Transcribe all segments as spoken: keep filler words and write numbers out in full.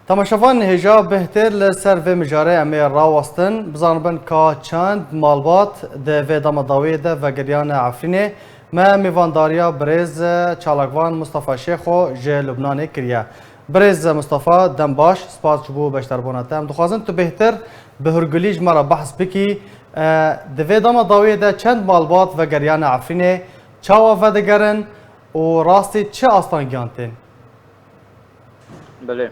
Temaşevan hêja bêhtir li ser vê mijarê em ê rawestin, bizanibin ka çend malbat di vê dema dawiyê de vegeriyane Efrînê. Me mêvandariya birêz çalakvan Mustafa Şêxo ji Lubnanê kiriye. Birêz Mustafa, dem baş, spas ji bo beşdarbûna te. Em dixwazin tu bêhtir bi hûrgulî ji me re behs bikî. E, di vê dema dawiyê de çend malbat vegeriyane Efrînê, çawa vedigerin û rastî çi astangiyan tên? Belê.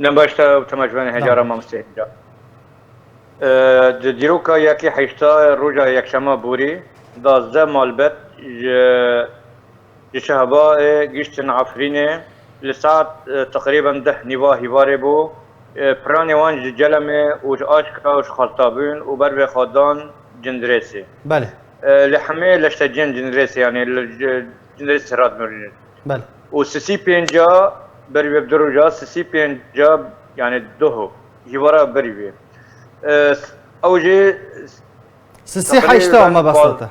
Dem baş te û temaşevanê hejara Tamam. Mamostê Hêja. E, di dîroka yekê heşta roja yekşema borî, duwazdeh malbet ji, ji Şehbayê giştin Efrînê, li saet, e, teqrîben deh nîva hîvarê bû. E, piranê wan ji Celemê û ji Aşka û ji Xaltabûn û ber vê xwe dan Cindirêsê. Belê. E, li hemê leşteciyên Cindirêsê, yanî li Ci-, Cindirêsê radmirînin. Belê. Û sisî pênca berî vê bi du roja, sisî pênca, yanî duh hîvara berî vê. E, ew jî Sisî heşta me bes date.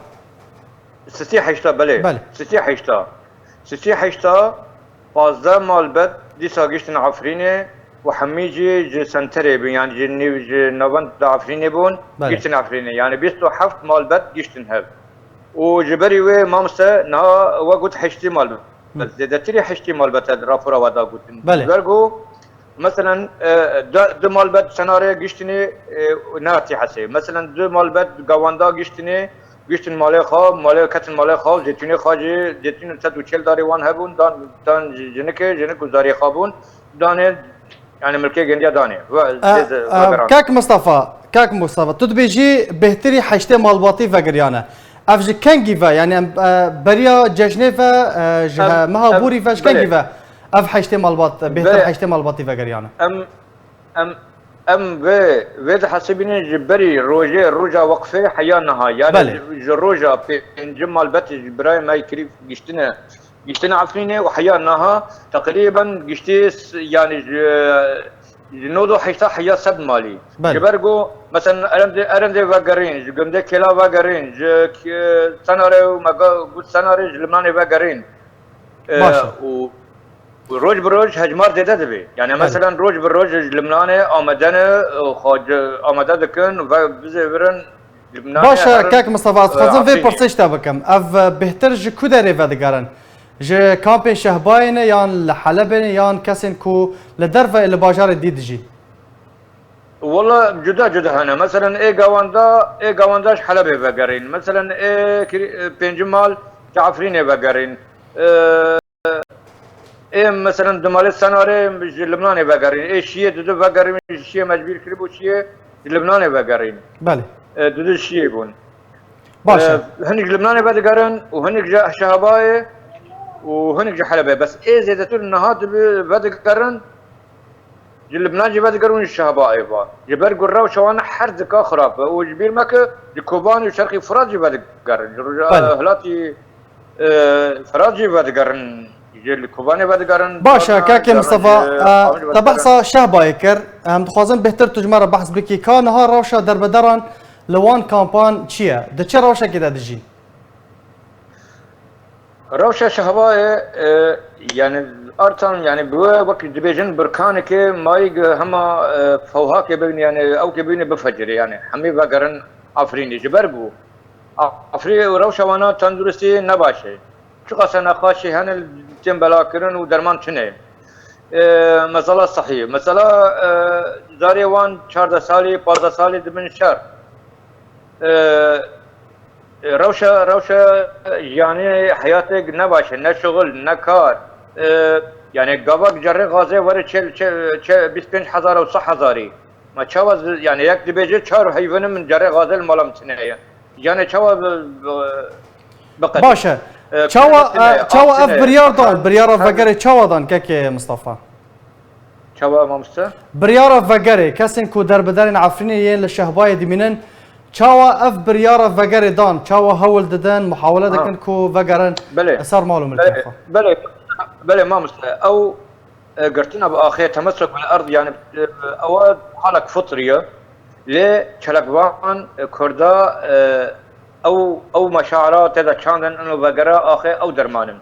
Sisî heşta, belê. Belê. Sisî heşta. Sisî heşta, pazdeh malbet dîsa giştin Efrînê û hemî jî ji senterê bûn, yanî ji nîv-, ji navenda Efrînê bûn, Belê. Giştin Efrînê. Yanî bîst û heft malbet giştin hev. Û ji berî wê mamoste niha we got heştê malbet. Hı. Zêdetirî heştê malbet e di rapora we de gotin. Belê. Ji ber ku Meselen, e, du, du malbet senarê giştinê, e, nehatî hesê. Meselen, du malbet gawanda giştinê, giştin malê xwe, malê ketin malê xwe, zeytûnê xwe jî, zeytûn sed û çel darê wan hebûn, dan, dan ji-, jinikê, jinik û zarê xwe bûn, danê, yani milkê gendiya danê. Ve E, zê-, e, vegeran. Kak Mustafa, Kak Mustafa, tu dibêjî bêhtirî heştê malbatî vegiriyane. Ev ji kengî ve, yani em, e, beriya cejnê ve, e, ji Em, he-, meha em, borî ve ji kengî belê. ve? Ev heştê malbat, bêhtir Ve heştê malbatî vegeriyane. em, em, em vê, vê dihesibînin ji berî rojê, roja weqfê heya niha. Yani Belê. ji, ji roja pêncî malbetê ji birayê me kirî giştine, giştine Efrînê û heya niha teqrîben giştî s-, yani ji, ji nod û heşta heya sed malî. Belê. Ji ber ku, mesela, Erendê, Erendê vegerîn, ji Gundê Kêla vegerîn, ji K-, Senarê û me ga-, got Senarê ji Libnanê vegerîn. E, Baş e. û, û roj bi roj hejmar zêde dibe. Yani, Belê. meselen, roj bi roj ji Libnanê amade ne, e, xwe ci-, amade dikin ve bizêvirin Libnanê Baş e, herin, Kek Mistefa, ez e, dixwazim vê Efrînê. pirsê ji te bikim. Ev, e, bêhtir ji ku derê vedigerin? Ji kampên Şehbayê ne, yan li Helebê ne, yan kesên ku li derve li bajarê dî dijîn? Wala cuda cuda hene. Meselen, ê Gawanda, ê Gawanda ji Helebê vegerîn. Meselen, ê Kir-, ê Pêncimal ji Efrînê vegerîn. Ê, ê, meselen, Dumalê Senarê ji Libnanê vegerîn. Ê şiyê dudu vegerîn, şiyê mecbûr kiribû şiyê ji Libnanê vegerîn. Belê. Ê, dudu şiyê bûn. Baş e. Ê, hinek ji Libnanê vedigerin û hinek ji Şehabayê û hinek ji Helebê. Bes ê zêdetir niha dibi vedigerin. Ji Libnan jî vedigerin û ji Şehbayê ve. Ji ber ku rewşa wan her dika xirab e û ji bîr meke ji Kobanê û Şerqî Firat jî vedigerin. Ji Belê. rojhilatî, e, Firat jî vedigerin. Ji li Kobanê vedigerin. Baş e, Baş e, kakê ji Mistefa, ji e, Amûd te vedigerin. behsa Şehbayê kir. Em dixwazin bêhtir tu ji me re behs bikî. Ka niha rewşa derbederan li wan kampan çi ye? Di çi rewşekê de dijîn? Rewşa Şehbayê, e, yani artan, yani bi we wek dibêjin birkanekê mayî gi hema, e, fewhakê bibîne, yani ewkê bibîne bifecirê, yani hemî vegerin Afrînê. Ji ber ku Afrî û rewşa wana tenduristî ne baş e. Çiqas nexweşî hene tên belakirin û derman tune. E, mesela sehî. Mesela, e, zarê wan çardeh salî, pazdeh salî dibin şer. E, Rewşa, rewşa jiyanê heyatê ne baş e, ne şixul, ne kar. E, yani gavak cerê gazê were çe, çe, çe bîst pênc hezar û sed hezarî. Ma çawa zi-, yani yek dibêje çar heyvin min cerê gazê li mala min tune ye. Yani çawa bi, bi, biqedî? Baş e. E, Çawa, kredî tune e, ye, çawa ev tune ye. biryar dan, biryara Her vegerê çawa dan kekê Mistefa? Çawa mamoste? Biryara vegerê, kesên ku derbiderên Efrînê yên li Şehbayê dimînin, çawa ev biryara vegerê dan, çawa hewl didin, muhawele Ha. dikin ku vegerin Belê. ser mal û milkên Belê, xwe? belê, belê mamoste. Ew, e, girtina bi axê temesuk bil erd, yani, e, ewa halek fitrî ye. Lê çalakvan, e, Kurda, e, ew, ew meşaira tê de çandin, ino vegera axê ew derman in.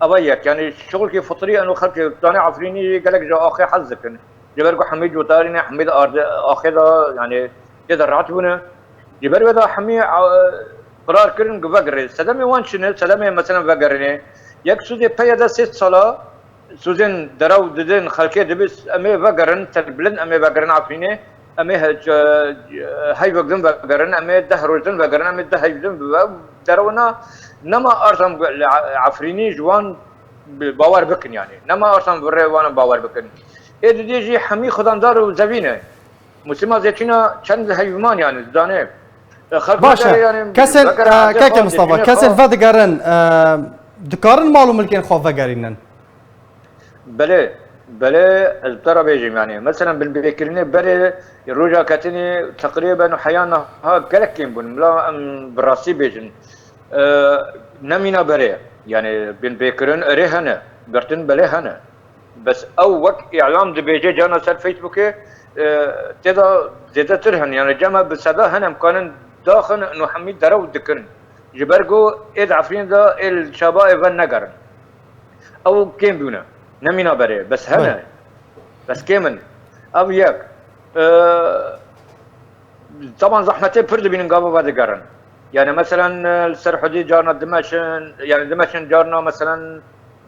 Eva yek, yani şixulkî fitrî, ino xelkê danê Efrînî gelek ji axê hez dikin. Ji ber ku hemî cotarî ne, hemî di arde axê de, yani tê de rahat bûne. Ji ber wê de hemî, a, qirar kirin ku vegerê. Sedemê wan çi ne? Sedemê mesela vegerînê. Yek sûzê P Y D sê sala sûzên derew didin xelkê, dibî em ê vegerin, serbilind em ê vegerin Efrînê. Em ê he-, heyvek din vegerin, em ê deh roj din vegerin, em ê deh heyv din ve derewna nema artan li Efrînî ji wan bi-, bawer bikin yani. Nema artan virê wan bawer bikin. Ê didê jî hemî xudandar û zevî ne. Musîma zêtîna çend heyvman yani, dane. E, xelk Baş e. vegere yani, Kesên, vegere e, erdê keke xwe Mustafa, zêtînê kesên xwe. vedigerin, e, dikarin mal û milkên xwe vegerînin? Belê, belê, ez bi te re bêjim yani. Mesela binpêkirinê berê roja ketinê teqrîben heya niha gelek kêm bûn. Bila em bi rastî bêjin. E, nemîna berê. Yani binpêkirin erê hene. Girtin belê hene. Bes ew wek îlam dibêje carna ser Facebookê, e, tê de zêdetir hene. Yani cema bi seda hene em kanin daxin û hemî derew dikin. Ji ber ku ê di Efrînê de ê li Şabayê ve negerin. Ew kêm bûne. Nemîna berê. Bes hene. Belê. Bes kêm in. Ev yek. E, Taban zehmetê pir dibînin gava vedigerin. Yani meselen, e, li ser hudî carna dimeşin, yani dimeşin carna meselen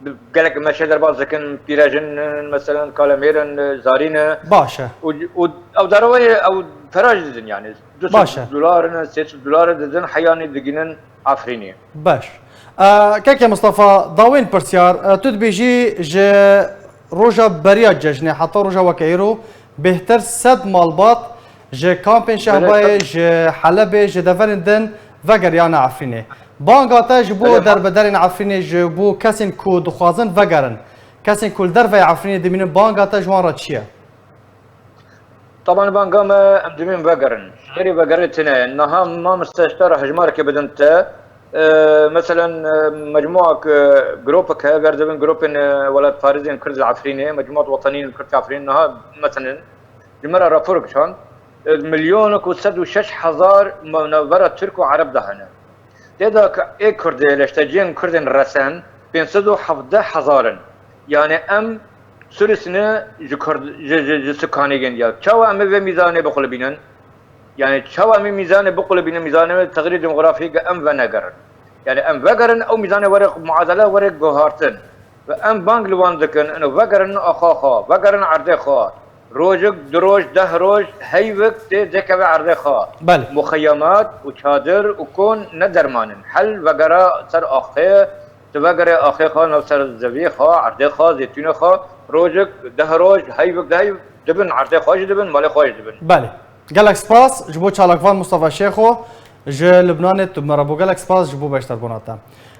bi gelek meşe derbas dikin, pîrejin, e, meselen kalemêr in, e, zarî ne. Baş e. Û, û ew dereweyê ew feraj didin yani. Baş e. Du sed dolar in, sê sed dolar didin, heyanî digînin Efrînê. Baş. E, keke Mustafa, dawên pirsyar, e, tu dibêjî ji roja beriya cejnê heta roja weke îro bêhtir sed malbat ji kampên Belê, Şehbayê, tabii. ji Helebê, ji deverên din vegeriyane Efrînê. Banga te ji bo Belê, ma- derbederên Efrînê, ji bo kesên ku dixwazin vegerin, kesên ku li derveyê Efrînê dimînin, banga te ji wan re çi ye? Taban banga me em dibên vegerin. Ji xêrî vegerê tune ye. Niha mamoste ji te re hejmarekê bidin te. E, meselen, e, mecmuak, e, gropek heye, ger dibin gropên, e, welatparêzên Kurd li Efrînê, Mecmuat Wetenî li Kurd Efrîn, niha meselen ji me re raporek çand, e, milyonek û sed û şeş hezar me navbera Tirk û Ereb de hene. Tê de ke ê Kurdê, leşteciyên Kurdên resen pênc sed û hevdeh hezar in. Yani em sulus ne ji Kurd, ji, ji, ji sukanê yên diya. Çawa em ê vê mîzanê biqulibînin? Yani çawa em ê mîzanê biqulibînin, mîzanê me tegrî demografî ke em venegerin. Yani em vegerin, ew mîzanê were muadele were guhartin. Ve em bang li wan dikin, ino vegerin axa xwe, vegerin erdê xwe. Rojik, du roj, deh roj, heyvik tê dikeve erdê xwe. Belê. Muxeyemat û çadir û kon ne derman in. Hel vegera ser axê, tu vegere axê xwe, nav ser zeviyê xwe, erdê xwe, zêtûnê xwe, rojik, deh roj, heyvik, deh heyv dibin, erdê xwe jî dibin, malê xwe jî dibin. Belê. Gelek spas ji bo çalakvan Mustafa Şêxo ji Lubnanê, tu me re bû. Gelek spas ji bo beşdarbûna te.